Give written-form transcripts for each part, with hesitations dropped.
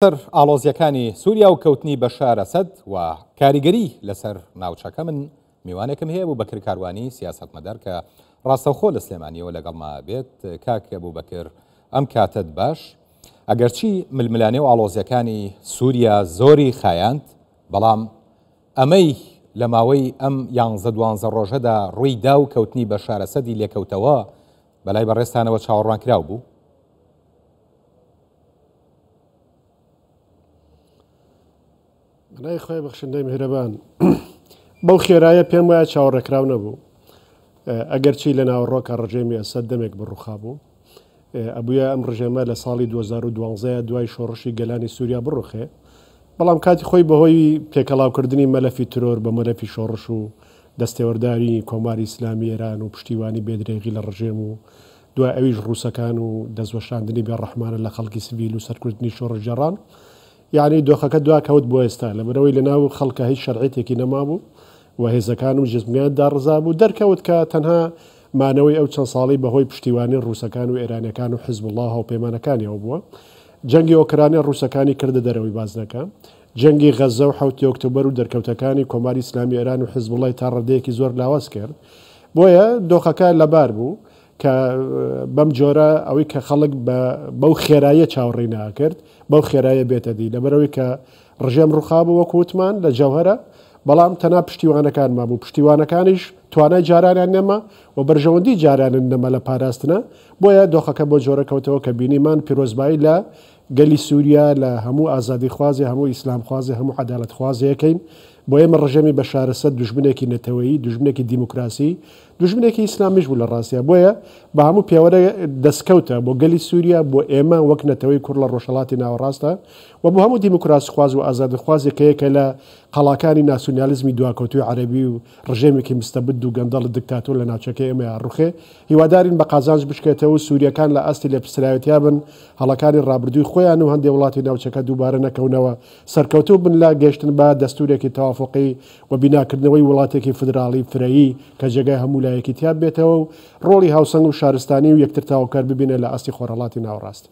سەر ئاڵۆزییەکانی سووریا و کەوتنی بەشار ئەسەد و کاریگەری لەسەر ناوچەکە من میوانێکم هەیە ئەبوبەکر کاروانی سیاسەتمەدار کە ڕاستەوخۆ لە سلێمانیەوە لەگەڵما بێت. کاک ئەبوبەکر ئەم کاتەت باش. ئەگەرچی ململانێ و ئاڵۆزییەکانی سووریا زۆری خایاند، بەڵام ئەمەی لە ماوەی ئەم یانزە دوانزە ڕۆژەدا ڕووی دا و کەوتنی بەشار ئەسەدی لێکەوتەوە بەلای بەڕێزتانەوە چاوەڕوانکراو بوو؟ بەناوی خوای بەخشندەی میهرەبان. بەو خێرایە پێم وایە چاوەڕێکراو نەبوو. ئەگەرچی لە ناوەڕۆکە ڕژێمی ئەسەد دەمێک بڕوخابوو. ئەبوویە ئەم ڕژێمە لە ساڵی 2012 دوای شۆڕشی گەلانی سووریا بڕوخێ. بەڵام کاتی خۆی بەهۆی تێکەڵاوکردنی مەلەفی ترۆر بە مەلەفی شۆڕش و دەستێوەردانی کۆماری ئیسلامی ئێران و پشتیوانی بێدرێغی لە ڕژێم و دوای ئەویش ڕووسەکان و دەستوەشاندنی بێڕەحمانە لە خەڵکی سڤیل و سەرکوتنی شۆڕشگێڕان، یەعنی دۆخەکە دواکەوت بۆ ئێستا، لەبەرئەوەی لەناو خەڵکا هیچ شەرعیەتێکی نەمابوو و هێزەکان و جزمیان داڕزابوو، دەرکەوت کە تەنها مانەوەی ئەو چەند ساڵەی بەهۆی پشتیوانی ڕووسەکان و ئێرانیەکان و حزبوڵا و هاوپەیمانەکانیەوە بووە. جەنگی ئۆکرانیا ڕووسەکانی کردە دەرەوەی بازنەکە. جەنگی غەززە و حەوتی ئۆکتۆبەر و دەرکەوتەکانی کۆماری ئیسلامی ئێران و حزبوڵای تا ڕادەیەکی زۆر لاواز کرد. بۆیە دۆخەکە لەبار بوو کە بەم جۆرە ئەوەی کە خەڵک بەو خێراییە چاوەڕێی ناکرد بەو خێرایە بێتە دی، لەبەرئەوەی کە ڕژێم ڕوخابوو وەکو وتمان لە جەوهەرە، بەڵام تەنها پشتیوانەکان مابوو، پشتیوانەکانیش توانای جارانیان نەما و بەرژەوەندی جارانن نەما لە پاراستنە، بۆیە دۆخەکە بۆ جۆرە کەوتەوە کە بینیمان. پیرۆزبایی لە گەلی سوریا، لە هەموو ئازادیخوازێ، هەموو ئیسلامخوازێ، هەموو عەدالەتخوازێکەین. بۆ ئێمە ڕژێمی بەشار ئەسەد دوژمنێکی نەتەوەیی، دوژمنێکی دیموکراسی، دوژمنێکی ئیسلامیش بوو لە ڕاستیا. بۆیە بە هەموو پێوەرە دەسکەوتە بۆ گەلی سوریا، بۆ ئێمە وەک نەتەوەی کورد لە ڕۆژهەڵاتی ناوەڕاستە و بۆ هەموو دیموکراسیخواز و ئازادیخوازێک کە یەکە لە قەڵاکانی ناسیونالیزمی دواکەوتووی عەرەبی و ڕژێمێکی مستەبد و گەندەڵ دکتاتۆر لە ناوچەکەی ئێمەیا ڕوخێ. هیوادارین بە قازانج بشکێتەوە و سورییەکان لە ئاستی لێپرسراوێتیا بن، هەڵەکانی ڕابردووی خۆیان و هەندێ وڵاتی ناوچەکە دووبارە نەکەونەوە، سەرکەوتوو بن لە گەیشتن بە دەستوورێکی تەوافوقی و بیناکردنەوەی وڵاتێکی فیدراڵی فرەیی کە جێگای هەموو لایەکی تیا ببێتەوە و ڕۆڵی هاوسەنگ و شارستانی و یەکترتەواوکەر ببینێ لە ئاستی خۆرهەڵاتی ناوەڕاست.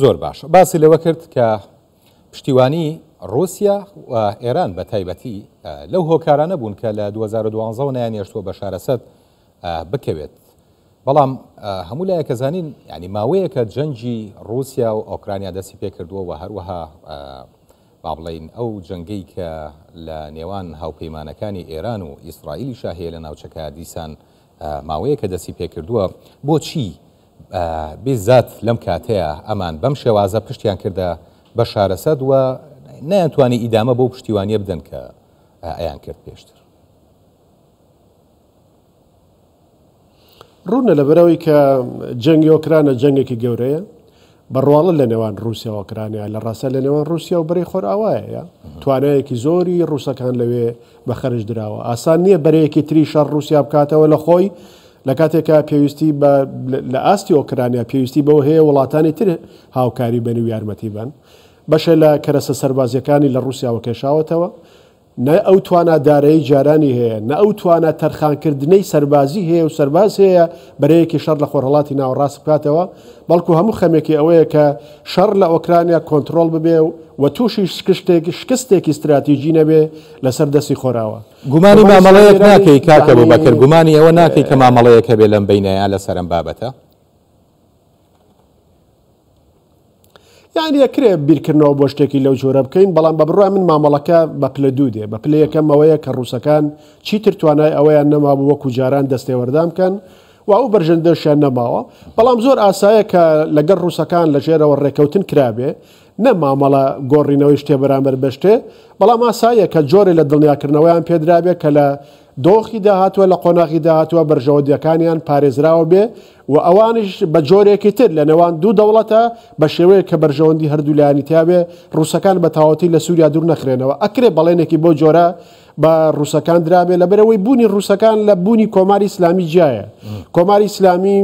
زۆر باشە. باسی لەوە کرد کە پشتیوانی ڕووسیا و ئێران بە تایبەتی لەو هۆکارانە بوون کە لە 2012 وە نەیانهێشتووە بەشار ئەسەد بکەوێت. بەڵام هەموو لایەکە زانین یعنی ماوەیەکە جەنگی ڕووسیا و ئۆکرانیا دەستی پێکردووە و هەروەها با بڵێین ئەو جەنگەی کە لە نێوان هاوپەیمانەکانی ئێران و ئیسرائیلیشا هەیە لە ناوچەکە دیسان ماوەیەکە دەستی پێکردووە بۆچی بیزات لەم کاتەیە ئەمان بەم شێوازە پشتیان کردە بەشار ئەسەد و نەیانتوانی ئیدامە بەو پشتیوانیە بدەن کە ئەیان کرد پێشتر؟ ڕوونە لەبەرئەوەی کە جەنگی ئۆکرانە جەنگێکی گەورەیە بە ڕواڵەت لە نێوان ڕووسیا و ئۆکرانیا لە ڕاستە لە نێوان ڕووسیا و بەرەی خۆرئاوایە توانایەکی زۆری ڕووسەکان لەوێ بە خەرج دراوە ئاسان نییە بەرەیەکی تری شەڕ ڕووسیا بکاتەوە لە خۆی لە کاتێکا پێویستی بە لە ئاستی ئۆکرانیا پێویستی بەوە هەیە وڵاتانی تر هاوکاری بن و یارمەتی بن بەشێ لە کەرەسە سەربازیەکانی لە ڕووسیاوە کێشاوەتەوە نە ئەو توانا دارایی جارانی هەیە، نە ئەو توانا تەرخانکردنەی سەربازی هەیە و سەرباز هەیە بەرەیەکی شەڕ لە خۆرهەڵاتی ناوەڕاست بکاتەوە، بەڵکو هەموو خەمێکی ئەوەیە کە شەڕ لە ئۆکرانیا کۆنترۆڵ ببێ و تووشی شکستێکی ستراتیجی نەبێ لەسەر دەستی خۆراوا. گومانی کۆماری ئیسلامی مامەڵەیەک ئێرانیش ناکەی کاک یەعنی ئەبوبەکر، گومانی ئەوە ناکەی کە مامەڵەیەک هەبێ لەم بەینەیا لەسەر ئەم بابەتە؟ یانی ئەکرێ بیرکردنەوە بۆ شتێکی لەو جۆرە بکەین، بەڵام بە بڕوای من مامەڵەکە بە پلە دوو دێ. بە پلە یەکەم ئەوەیە کە ڕووسەکان چیتر توانای ئەوەیان نەمابوو وەکو جاران دەستێوەردان بکەن و ئەو بەرژەندەشیان نەماوە. بەڵام زۆر ئاسایە کە لەگەڵ ڕووسەکان لە ژێرەوە ڕێکەوتن کرابێ، نە مامەڵە گۆڕینەوەی شتێ بەرامبەر بە شتێ، بەڵام ئاساییە کە جۆرێ لە دڵنیاکردنەوەیان پێدرابێ کە لە دۆخی داهاتووە لە قۆناغی داهاتووە بەرژەوەندییەکانیان پارێزراوە بێ و ئەوانیش بە جۆرێکی تر لە نێوان دوو دەوڵەتە بە شێوەیەک کە بەرژەوەندی هەردوو لایەنی تیا بێ ڕووسەکان بە تەواوەتی لە سووریا دوور نەخرێنەوە. ئەکرێ بەڵێنێکی بەو جۆرە بە ڕووسەکان درابێ لەبەرئەوەی بوونی ڕووسەکان لە بوونی کۆماری ئیسلامی جیایە. کۆماری ئیسلامی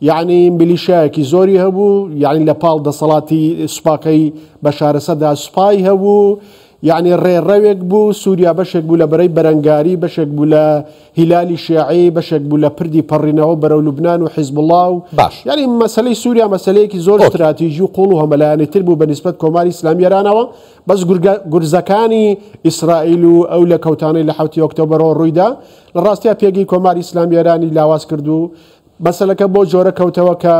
یەعنی میلیشیایەکی زۆری هەبوو، یەعنی لە پاڵ دەسەڵاتی سوپاکەی بەشار ئەسەددا سوپای هەبوو. یەعنی ڕێڕەوێک بوو، سووریا بەشێک بوو لە بەرەی بەرەنگاری، بەشێک بوو لە هیلالی شیعی، بەشێک بوو لە پردی پەڕینەوە بەرەو لوبنان و حیزبوڵڵا و باش. یەعنی مەسەلەی سووریا مەسەلەیەکی زۆر ئۆکەی. ستراتیژی و قووڵ و هەمەلایەنەتر بوو بە نیسبەت کۆماری ئیسلامی ئێرانەوە، بەس گورگە گورزەکانی ئیسرائیل و ئەو لێکەوتانەی لە حەوتی ئۆکتۆبەرەوە ڕوویدا لە ڕاستیا پێگەی کۆماری ئیسلامی ئێرانی لاواز کرد و مەسەلەکە بەو جۆرە کەوتەوە کە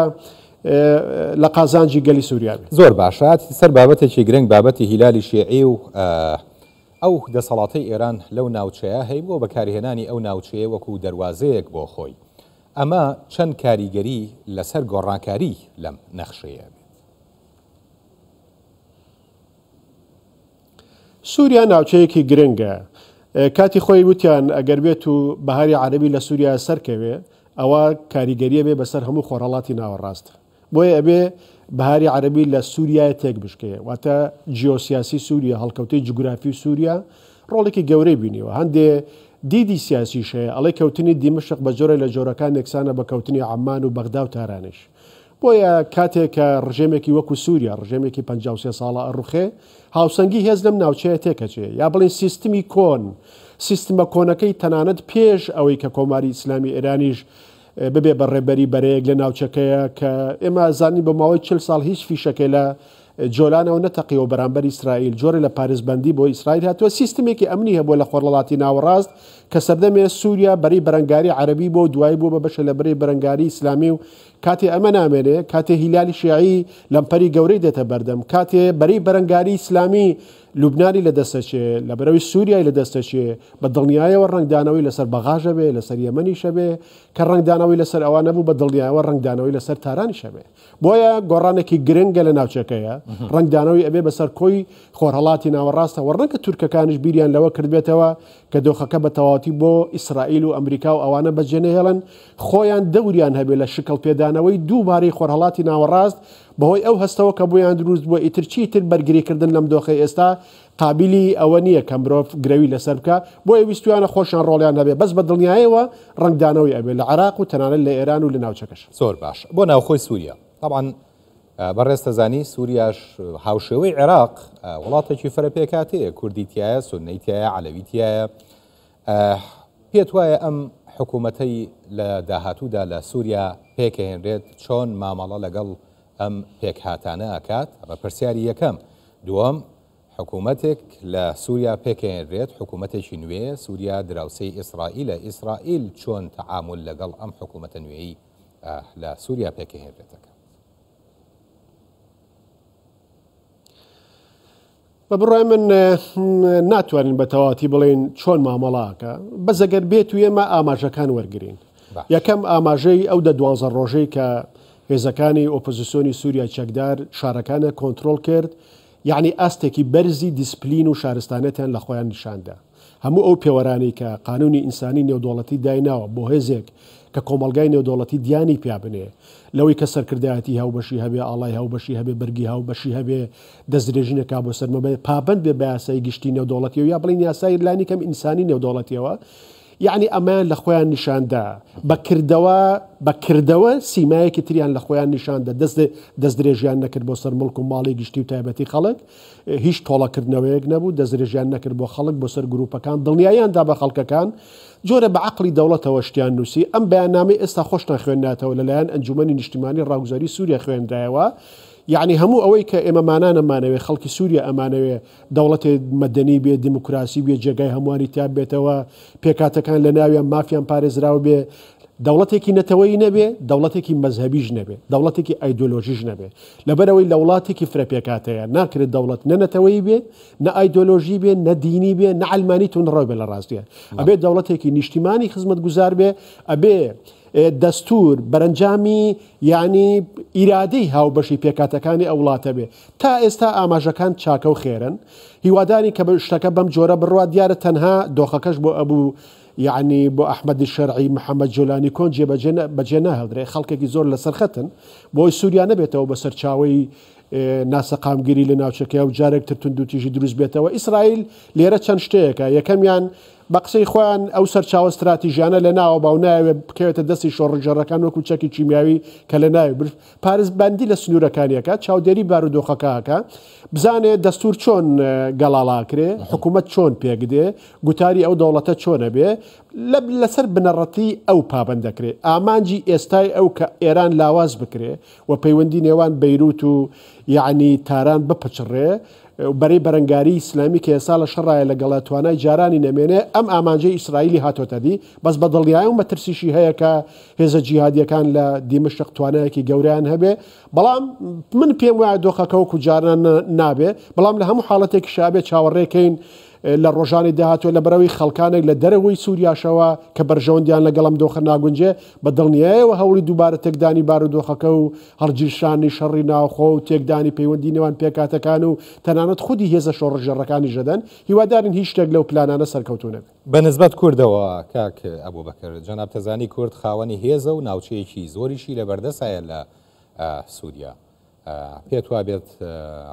لە قازانجی گەلی سووریا بێت. زۆر باشە هاتیتە سەر بابەتێکی گرنگ بابەتی هیلالی شیعی و ئەو دەسەڵاتەی ئێران لەو ناوچەیە هەیبووە بەکارهێنانی ئەو ناوچەیە وەکو دەروازەیەک بۆ خۆی ئەمە چەند کاریگەری لەسەر گۆڕانکاری لەم نەخشەیە بێت؟ سووریا ناوچەیەکی گرنگە. کاتی خۆی وتیان ئەگەر بێت و بەهاری عەرەبی لە سووریا سەرکەوێ ئەوا کاریگەریە بێ بەسەر هەموو خۆرهەڵاتی ناوەڕاست. بۆیە ئەبێ بەهاری عەرەبی لە سووریایە تێک بشکێ. واتە جیۆسیاسی سووریا، هەڵکەوتەی جوگرافی سووریا ڕۆڵێکی گەورەی بینیوە. هەندێ دیدی سیاسیش هەیە ئەڵێ کەوتنی دیمەشق بە جۆرێ لە جۆرەکان یەکسانە بە کەوتنی عەممان و بەغدا و تارانیش. بۆیە کاتێ کە ڕژێمێکی وەکو سووریا، ڕژێمێکی 53 ساڵە ئەڕوخێ، هاوسەنگی هێز لەم ناوچەیە تێکەچێ، یا بڵێین سیستمی کۆن، سیستمە کۆنەکەی تەنانەت پێش ئەوەی کە کۆماری ئیسلامی ئێرانیش ببێ بە ڕێبەری بەرەیەک لە ناوچەکەیە کە ئێمە زانین بۆ ماوەی 40 ساڵ هیچ فیشەکێ لە جۆلانەوە نەتەقیەوە بەرامبەر ئیسرائیل، جۆرێ لە پارێزبەندی بۆ ئیسرائیل هاتووە، سیستمێکی ئەمنی هەبووە لە خۆرهەڵاتی ناوەڕاست کە سەردەمێ سووریا بەرەی بەرەنگاری عەرەبی بووە و دوایی بووە بە بەشێ لە بەرەی بەرەنگاری ئیسلامی و کاتێ ئەمە نامێنێ، کاتێ هیلالی شیعی لەمپەری گەورەی دێتە بەردەم، کاتێ بەرەی بەرەنگاری ئیسلامی لوبنانی لە دەست ئەچێ، لە بەرەوی سووریای لە دەست ئەچێ، بە دڵنیایەوە ڕەنگدانەوەی لەسەر بەغاش ئەبێ، لەسەر یەمەنیش ئەبێ، کە ڕەنگدانەوەی لەسەر ئەوە نەبوو بە دڵنیایەوە ڕەنگدانەوەی لەسەر تارانیش ئەبێ. بۆیە گۆڕانێکی گرنگە لە ناوچەکەیە، ڕەنگدانەوەی ئەبێ بەسەر کۆی خۆرهەڵاتی ناوەڕاستەوە، ڕەنگە تورکەکانیش بیریان لەوە کردبێتەوە کە دۆخەکە بە تەواوەتی بۆ ئیسرائیل و ئەمریکا و ئەوانە بەجێنەهێڵن، خۆیان دەوریان هەبێ لە شکڵ پێدانەوەی دووبارەی خۆرهەڵاتی ناوەڕاست بەهۆی ئەو هەستەوە کە بۆیان دروست بووە ئیتر چیتر بەرگریکردن لەم دۆخەی ئێستا قابیلی ئەوە نییە کە مرۆڤ گرەوی لەسەر بکا، بۆیە ویستویانە خۆشیان ڕۆڵیان هەبێ، بەس بە دڵنیایەوە ڕەنگدانەوەی ئەبێ لە عێراق و تەنانەت لە ئێران و لە ناوچەکەش. زۆر باش بۆ ناوخۆی سوریا تەبعەن بەڕێز دەزانی سوریاش هاوشێوەی عێراق وڵاتێکی فرە پێکهاتەیە، کوردی تیایە، سوننەی تیایە، عەلەوی تیایە، پێت وایە ئەم حکوومەتەی لە داهاتوودا لە سووریا پێکهێنرێت چۆن مامەڵە لەگەڵ ئەم پێکهاتانە ئەکات؟ ئەمە پرسیاری یەکەم. دووەم، حکوومەتێک لە سووریا پێکهێنرێت، حکوومەتێکی نوێیە، سووریا دراوسێی ئیسرائیلە، ئیسرائیل چۆن تەعامول لەگەڵ ئەم حکوومەتە نوێیەی لە سووریا پێکهێنرێت ئەکات؟ بە بڕوای من ناتوانین بە تەواتی بڵێین چۆن مامەڵاکە بەس ئەگەر بێت و ئێمە ئاماژەکان وەرگین یەکەم ئاماژەی ئەو دە دوانزە ڕۆژەی کە هێزەکانی ئۆپۆزیسیۆنی سووریا چەکدار شارەکانە کۆنتترۆل کرد یعنی ئاستێکی بەرزی دیسپلین و شارستانەتیان لە خۆیان نیشاندا هەموو ئەو پێوەرانەی کە قانوونی ئینسانی نێودەوڵەتی دایناوە بۆ هێزێک کە کۆمەڵگای نێودەوڵەتی دیانی پیا بنێ لەوەی کە سەرکردایەتی هاوبەشی هەبێ، ئاڵای هاوبەشی هەبێ، بەرگی هاوبەشی هەبێ، دەستدرێژی نەکا بۆ سەر مەبە، پابەند بێ بە یاسای گشتی نێودەوڵەتیەوە یا بڵێین یاسای لانی کەم ئینسانی نێودەوڵەتیەوە. یەعنی ئەمەیان لە خۆیان نیشان دا. بە کردەوە بە کردەوە سیمایەکی تریان لە خۆیان نیشان دا. دەست دەستدرێژیان نەکرد بۆ سەر مڵک و ماڵی گشتی و تایبەتی خەڵک. هیچ تۆڵەکردنەوەیەک نەبوو، دەستدرێژیان نەکرد بۆ خەڵک، بۆ سەر گروپەکان، دڵنیاییان دا بە خەڵکەکان، جۆرە بە عەقڵی دەوڵەتەوە شتیان نووسی، ئەم بەیاننامەی ئێستا خۆشتان خوێنراتەوە لەلایەن ئەنجومەنی نیشتیمانی ڕاگوزەری سووریا خوێنرایەوە، یەعنی هەموو ئەوەی کە ئێمەمانان ئەمانەوێ، خەڵکی سووریا ئەمانەوێ دەوڵەتێ مەدەنی بێ، دیموکراسی بێ، جێگای هەمووانی تیا بێتەوە، پێکهاتەکان لەناویان مافیان پارێزراو بێ، دەوڵەتێکی نەتەوەیی نەبێ، دەوڵەتێکی مەزهەبیش نەبێ، دەوڵەتێکی ئایدۆلۆژیش نەبێ. لەبەرئەوەی لە وڵاتێکی فرە پێکهاتەیە ناکرێت دەوڵەت نە نەتەوەیی بێ، نە ئایدۆلۆژی بێ، نە دینی بێ، نە عەلمانی توندڕەو بێ لە ڕاستییا. ئەبێ دەوڵەتێکی نیشتیمانی خزمەتگوزار بێ، ئەبێ دەستوور بەرەنجامی یانی ئیرادەی هاوبەشی پێکهاتەکانی ئەو وڵاتە بێ. تا ئێستا ئاماژەکان چاکە و خێرن. هیوادارین کە شتەکە بەم جۆرە بڕوات. دیارە تەنها دۆخەکەش بۆ ئەبوو یەعنی بۆ ئەحمەدی شەرعی، محەمەد جۆلانی کۆن جێبەجێ بەجێ ناهێڵدرێ، خەڵکێکی زۆر لەسەر خەتن، بۆی سووریا نەبێتەوە بە سەرچاوەی ناسەقامگیری لە ناوچەکەی و جارێک تر توندوتیژی دروست بێتەوە. ئیسرائیل لێرە چەند شتەیەکە، یەکەمیان بە قسەی خۆیان ئەو سەرچاوە ستراتیژیانە لە ناوە با و نایەوێ بکەوێتە دەستی شۆڕشگێڕەکان وەکو چەکی کیمیاوی کە لە ناوی برد. پارێزبەندی لە سنوورەکانی ئەکا، چاودێری بارودۆخەکە ئەکا، بزانێ دەستوور چۆن گەڵاڵە ئەکرێ، حکوومەت چۆن پێک دێ، گوتاری ئەو دەوڵەتە چۆن ئەبێ، لە لەسەر بنەڕەتی ئەو پابەند دەکرێ. ئامانجی ئێستای ئەو کە ئێران لاواز بکرێ و پەیوەندی نێوان بەیرووت و یەعنی تاران بپچڕێ و بەرەی بەرەنگاریی ئیسلامی کە ئێستا لە شەڕایە لەگەڵە توانای جارانی نەمێنێ، ئەم ئامانجەی ئیسرائیلی هاتۆتە دی. بەس بە دڵنیایەوە مەترسیشی هەیە کە هێزە جیهادییەکان لە دیمەشق توانایەکی گەورەیان هەبێ، بەڵام من پێم وایە دۆخەکە وەکو جاران نابێ، بەڵام لە هەموو حاڵەتێکیشا ئەبێ چاوەڕێ کەین لە ڕۆژانی داهاتوو لەبەرئەوەی خەڵکانێک لە دەرەوەی سوریاشەوە کە بەرژەوەندیان لەگەڵ ئەم دۆخە ناگونجێ بە دڵنیایەوە هەوڵی دووبارە تێکدانی بارودۆخەکە و هەڵگیرسانی شەڕی ناوخۆ و تێکدانی پەیوەندی نێوان پێکهاتەکان و تەنانەت خودی هێزە شۆڕشگێڕەکانیش دەدەن، هیوادارین هیچ شتێک لەو پلانانە سەرکەوتوو نەبێت. بە نسبەت کوردەوە کاک ئەبوبەکر، جەنابتەزانی کورد خاوەنی هێزە و ناوچەیەکی زۆریشی لەبەردەسایە لە سوریا. پێت وابێت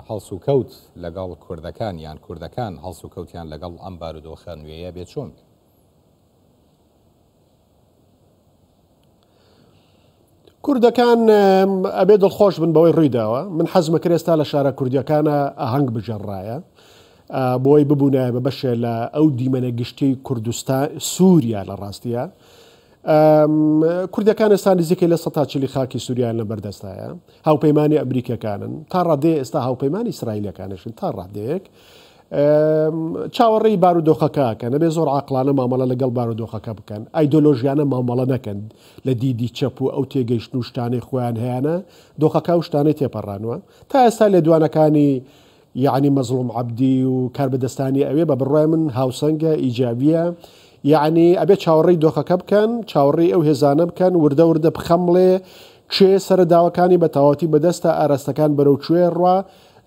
هەڵسوکەوت لەگەڵ کوردەکان یان کوردەکان هەڵسوکەوتیان لەگەڵ ئەم بارودۆخە نوێیە بێت چۆن بێت؟ کوردەکان ئەبێ دڵخۆش بن بەوەی ڕوویداوە من حەزمە کرد ئێستا لە شارە کوردیەکانە ئاهەنگ بگێڕرایە بۆی ببوونایە بە بەشێ لە ئەو دیمەنە گشتی کوردستان سووریا لە ڕاستیە کوردەکان ئێستا نزیکەی لە سەتا چلی خاکی سووریان لە بەردەستایە هاوپەیمانی ئەمریکەکانن تا ڕادەیە ئێستا هاوپەیمانی ئیسرائیلەکانشن تا ڕادەیەک چاوەڕێی بارودۆخەکە کە نەبێ زۆر عقلانە مامەڵە لەگەڵ بارودۆخەکە بکەن ئایدۆلۆژیانە مامەڵە نەکەن لە دیدی چەپ و ئەو تێگەیشتن و شتانەی خۆیان هەیانە دۆخەکە و شتانەی تێپەڕانوە تا ئێستا لێدوانەکانی یەعنی مەزڵوم عەبدی و کاربەدەستانی ئەوێ بە بڕوای من هاوسەنگە، ئیجابیە، یەعنی ئەبێ چاوەڕێی دۆخەکە بکەن، چاوەڕێی ئەو هێزانە بکەن، وردە وردە بخەمڵێ کێ سەرەداوەکانی بە تەواوەتی بەدەستە، ئاراستەکان بەرەو کوێ ڕوا،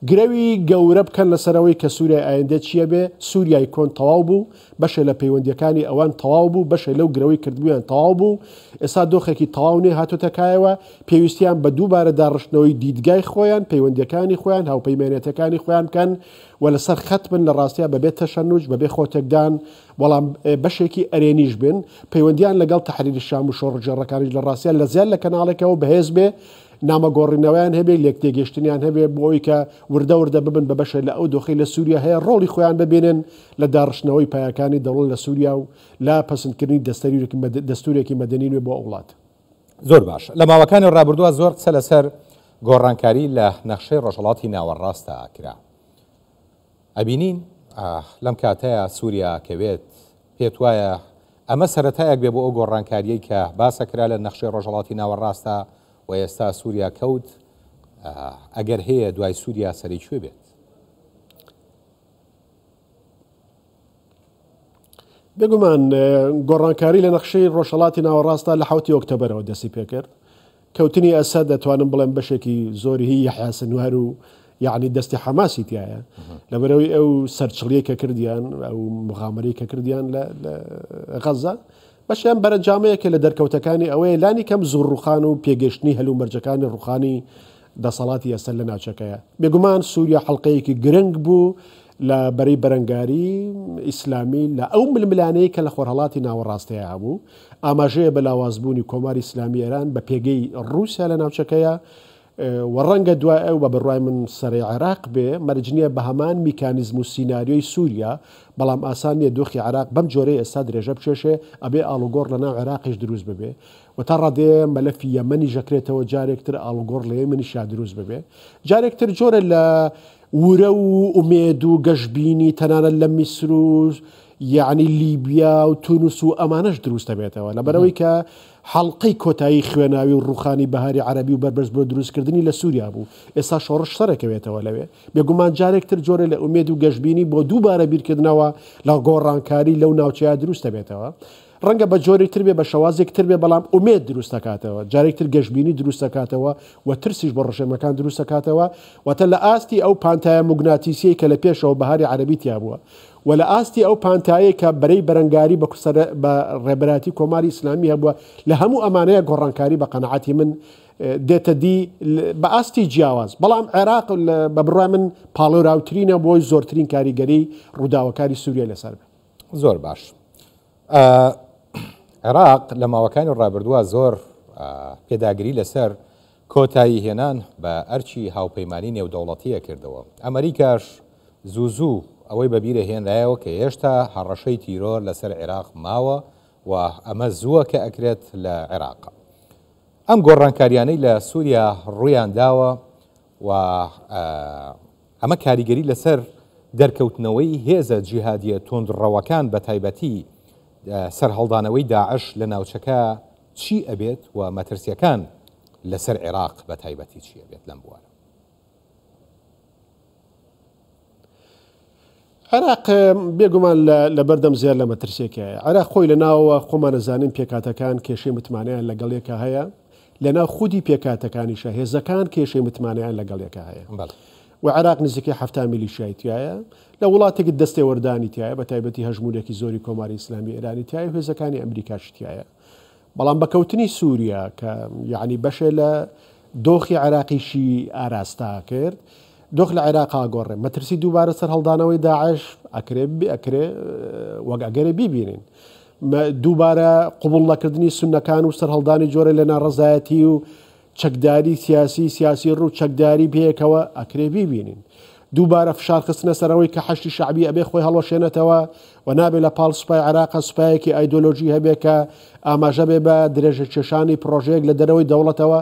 گرەوی گەورە بکەن لەسەر ئەوەی کە سوریای ئایندە چیە بێ، سوریای کۆن تەواو بوو، بەشێ لە پەیوەندیەکانی ئەوان تەواو بوو، بەشێ لەو گرەوەی کردبوویان تەواو بوو، ئێستا دۆخێکی تەواو نوێ هاتۆتە کایەوە، پێویستیان بە دووبارە داڕشتنەوەی دیدگای خۆیان، پەیوەندیەکانی خۆیان، هاوپەیمانێتیەکانی خۆیان بکەن و لەسەر خەت بن لە ڕاستیا بەبێ تەشەنوج، بەبێ خۆتێکدان، بەڵام بەشێکی ئەرێنیش بن، پەیوەندیان لەگەڵ تەحریر شام و شۆڕشگێڕەکانیش لە ڕاستیا لە زیاد لە کەناڵێکەوە بەهێز بێ، نامە گۆڕینەوەیان هەبێ، لێکتێگەیشتنیان هەبێ بۆ ئەوەی کە وردە وردە ببن بە بەشێ لە ئەو دۆخەی لە سوریا هەیە، ڕۆڵی خۆیان ببینن لە داڕشتنەوەی پایەکانی دەوڵەت لە سوریا و لە پەسندکردنی دەستورێکی مەدەنی نوێ بۆ ئەو وڵاتە. زۆر باش. لە ماوەکانی ڕابردووە زۆر قسە لەسەر گۆڕانکاری لە نەخشەی ڕۆژهەڵاتی ناوەڕاستدا کرا. ئەبینین لەم کاتەیا سووریا کەوێت، پێت وایە ئەمە سەرەتایەک بێ بۆ ئەو گۆڕانکارییەی کە باسە کرا لە نەخشەی ڕۆژهەڵاتی ناوەڕاستدا و ئێستا سووریا کەوت، ئەگەر هەیە دوای سووریا سەری کوێ بێت؟ بێگومان گۆڕانکاری لە نەخشەی ڕۆژهەڵاتی ناوەڕاستدا لە حەوتی ئۆکتۆبەرەوە دەستی پێکرد. کەوتنی ئەسەد دەتوانم بڵێم بەشێکی زۆری هی یەحیا سنوار و یعنی دەستی حەماسی تایە لەبەرەوەی ئەو سەرچڵیە کە کردیان ئەو مغامەرەی کە کردیان لە غەزە بەشیان بەرەنجامەیەکە لە دەرکەوتەکانی ئەوەیە لانی کەم زوو ڕوخان و پێگەشتنی هەلومەرجەکانی ڕوخانی دەسەڵاتی ئێستا لە ناوچەکەیە. بێگومان سووریا حەڵقەیەکی گرنگ بوو لە بەرەی بەرەنگاری ئیسلامی لە ئەو ململانێی کە لە خۆرهەڵاتی ناوەڕاستەیە هەبوو، ئاماژەیە بە لاوازبوونی کۆماری ئیسلامی ئێران بە پێگەی ڕووسیا لە ناوچەکەیە و ڕەنگە دوای ئەو بە بڕوای من سەرەی عێراق بێ، مەرج نییە بە هەمان میکانیزم و سیناریۆی سووریا، بەڵام ئاسان نییە دۆخی عێراق بەم جۆرەی ئێستا درێژە بکێشێ، ئەبێ ئاڵوگۆڕ لە ناو عێراقیش دروست ببێ و تا ڕادەیە مەلەفی یەمەنیش ئەکرێتەوە جارێک تر ئاڵوگۆڕ لە یەمەنیشا دروست ببێ جارێک تر جۆرە لە ورە و ئومێد و گەشبینی تەنانەت لە میسر و یعنی لیبیا و تونس و ئەمانەش دروست دەبێتەوە لەبەرەوەی کە حەڵقەی کۆتایی خوێناوی و ڕوخانی بەهاری عەرەبی و بەربەست بۆ دروستکردنی لە سووریا بوو ئێستا شۆڕش سەرەکەوێتەوە لەوێ بێگومان جارێک تر جۆرە لە ئومێد و گەشبینی بۆ دووبارە بیرکردنەوە لە گۆڕانکاری لەو ناوچەیە دروست دەبێتەوە ڕەنگە بە جۆرێک تر بێ، بە شەوازێک تر بێ، بەڵام ئومێد دروست دەکاتەوە، جارێک تر گەشبینی دروست دەکاتەوە و ترسیش بۆ ڕژێمەکان دروست دەکاتەوە، واتە لە ئاستی ئەو پانتایە موگناتیسیەی کە لە پێشەوە بەهاری عەرەبی تیا بووە و لە ئاستی ئەو پانتایەی کە بەرەی بەرەنگاری بە بە ڕێبەرایەتی کۆماری ئیسلامی هەبووە، لە هەموو ئەمانەیە گۆڕانکاری بە قەناعەتی من دێتە دی بە ئاستی جیاواز، بەڵام عێراق بە بڕوای من پاڵێوراوترینە بۆی زۆرترین کاریگەری ڕووداوەکاری سوریای لەسەر بێ. زۆر باش. عێراق لە ماوەکانی ڕابردووە زۆر پێداگری لەسەر کۆتایی هێنان بە ئەرکی هاوپەیمانی نێودەوڵەتیە کردەوە. ئەمریکاش زوو زوو ئەوەی بە بیرە هێنرایەوە کە هێشتا هەڕەشەی تیرۆر لەسەر عێراق ماوە و ئەمە زووە کە ئەکرێت لە عێراق. ئەم گۆڕانکاریانەی لە سووریا ڕوویان داوە و ئەمە کاریگەری لەسەر دەرکەوتنەوەی هێزە جیهادیە توندڕەوەکان بە تایبەتی سەرهەڵدانەوەی داعش لە ناوچەکە چی ئەبێت و مەترسیەکان لەسەر عێراق بە تایبەتی چی ئەبێت لەم بوارە؟ عێراق بێگومان لە بەردەم زیاد لە مەترسیەکەیە. عێراق خۆی لە ناوەوە خۆمانەزانین پێکهاتەکان کێشەی متمانەیان لەگەڵ یەکا هەیە، لەناو خودی پێکهاتەکانیشە هێزەکان کێشەی متمانەیان لەگەڵ یەکا هەیە. و عێراق نزیکەی 70 میلیشیای تایە، لە وڵاتێک دەستێوەردانی تایە، بە تایبەتی هەژموونێکی زۆری کۆماری ئیسلامی ئێرانی تایە و هێزەکانی ئەمریکاشی تایە. بەڵام بە کەوتنی سووریا کە یەعنی بەشێ لە دۆخی عێراقیشی ئاراستە کرد، دۆخ لە عێراقا گۆڕێ. مەترسی دووبارە سەرهەڵدانەوەی داعش ئەکرێ ئەکرێ وەک ئەگەرێ بیبینین. دووبارە قبوڵ نەکردنی سوننەکان و سەرهەڵدانی جۆرێ لە ناڕەزایەتی و چەکداری سیاسی، سیاسی ڕوو چەکداری پێکەوە ئەکرێ بیبینین. دووبارە فشار خستنە سەر ئەوەی کە حەشدی شەعبی ئەبێ خۆی هەڵوەشێنێتەوە و نابێ لە پاڵ سوپای عێراقا سوپایەکی ئایدۆلۆژی هەبێ کە ئاماژە بێ بە درێژەکێشانی پڕۆژەیەک لە دەرەوەی دەوڵەتەوە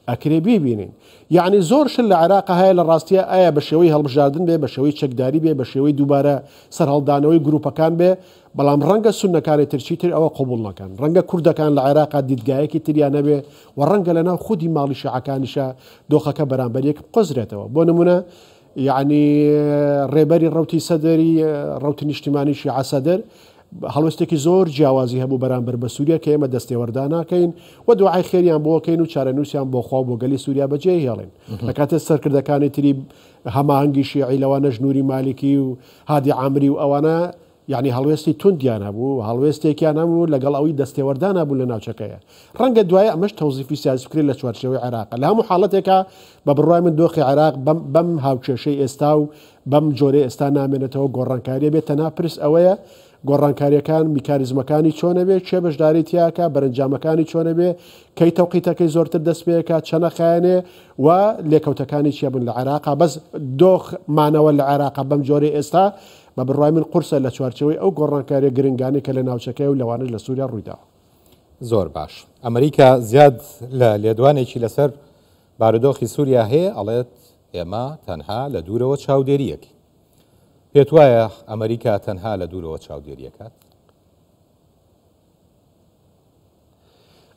ئەکرێ بیبینین. یەعنی زۆر شت لە عێراقا هەیە لە ڕاستیا ئایا بە شێوەی هەڵبژاردن بێ، بە شێوەی چەکداری بێ، بە شێوەی دووبارە سەرهەڵدانەوەی گرووپەکان بێ، بەڵام ڕەنگە سوننەکانی تر چیتر ئەوە قبوڵ نەکەن، ڕەنگە کوردەکان لە عێراقا دیدگایەکی تریان هەبێ و ڕەنگە لەناو خودی ماڵی شیعەکانیشا دۆخەکە بەرامبەر یەک بقۆزرێتەوە. بۆ نموونە یەعنی ڕێبەری ڕەوتی سەدری، ڕەوتی نیشتیمانی شیعە سەدر، هەڵوێستێکی زۆر جیاوازی هەبوو بەرامبەر بە سووریا کە ئێمە دەستێوەردان ناکەین و دوعای خێریان بۆ کەین و چارەنووسیان بۆ خوا و بۆ گەلی سووریا بەجێ هێڵین. لە کاتێ سەرکردەکانی تری هەماهەنگی شیعی لەوانەش نوری مالیکی و هادی عامری و ئەوانە یەعنی هەڵوێستی توندیان هەبوو و هەڵوێستێکیان هەبوو لەگەڵ ئەوی دەستێوەردان هەبوو لە ناوچەکەیە. ڕەنگە دوایە ئەمەش تەوزیفی سیاسی بکرێت لە چوارچێوەی عێراق. لە هەموو حاڵەتێکا بە بڕوای من دۆخی عێراق بەم بەم هاوکێشەی ئێستا و بەم جۆرەی ئێستا نامێنێتەوە، گۆڕانکارییە بێت تەنها پرس ئەوەیە گۆڕانکارییەکان میکانیزمەکانی چۆنە بێ، کێ بەشداری تیاکا، بەرەنجامەکانی چۆنە بێ، کەی تەوقیتەکەی زۆرتر دەست پێکا، چەنە خایەنێ و لێکەوتەکانی چیە بن لە عێراقا. بەس دۆخ مانەوە لە عێراقا بەم جۆرەی ئێستا بە بڕوای من قورسە لە چوارچێوەی ئەو گۆڕانکاریە گرنگانەی کە لە ناوچەکەیە و لەوانەش لە سوریا ڕوویداوە. زۆر باش. ئەمریکا زیاد لە لێدوانێکی لەسەر بارودۆخی سوریا هەیە ئەڵێت ئێمە تەنها لە دوورەوە چاودێریەکەین. پێت وایە ئەمریکا تەنها لە دوورەوە چاودێریەکات؟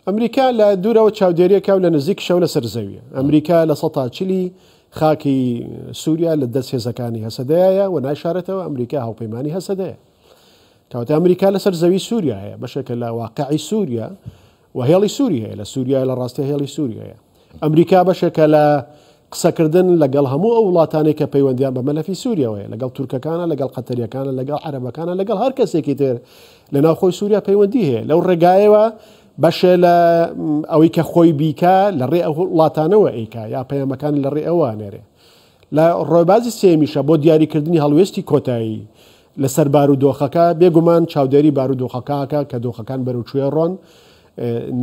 ئەمریکا لە دوورەوە چاودێریەکە و لە نزیکشەوە لەسەر زەویە. ئەمریکا لە سەتا چلی خاکی سووریا لە دەست هێزەکانی هەسەدەیە و نایشارێتەوە ئەمریکا هاوپەیمانی هەسەدەیە. کەواتە ئەمریکا لەسەر زەوی سووریا هەیە، بەشێکە لە واقعی سووریا و هێڵی سووری هەیە لە سووریا لە ڕاستی هێڵی سووری هەیە. ئەمریکا بەشێکە لە قسەکردن لەگەڵ هەموو ئەو وڵاتانەی کە پەیوەندیان بە مەلەفی سووریاوە هەیە، لەگەڵ تورکەکانە، لەگەڵ قەتەریەکانە، لەگەڵ عەرەبەکانە، لەگەڵ هەر کەسێکی تر لە ناوخۆی سووریا پەیوەندی هەیە. لەو ڕێگایەوە بەشێ لە ئەوەی کە خۆی بیکا لە ڕێ ئەو وڵاتانەوە ئەیکا یا پەیامەکان لە ڕێ ئەوە ئەنێرێ. لە ڕێبازی سێیەمیشە بۆ دیاریکردنی هەڵوێستی کۆتایی لەسەر بارودۆخەکە، بێگومان چاودێری بارودۆخەکە ئەکا کە دۆخەکان بەرەو کوێ ڕۆن،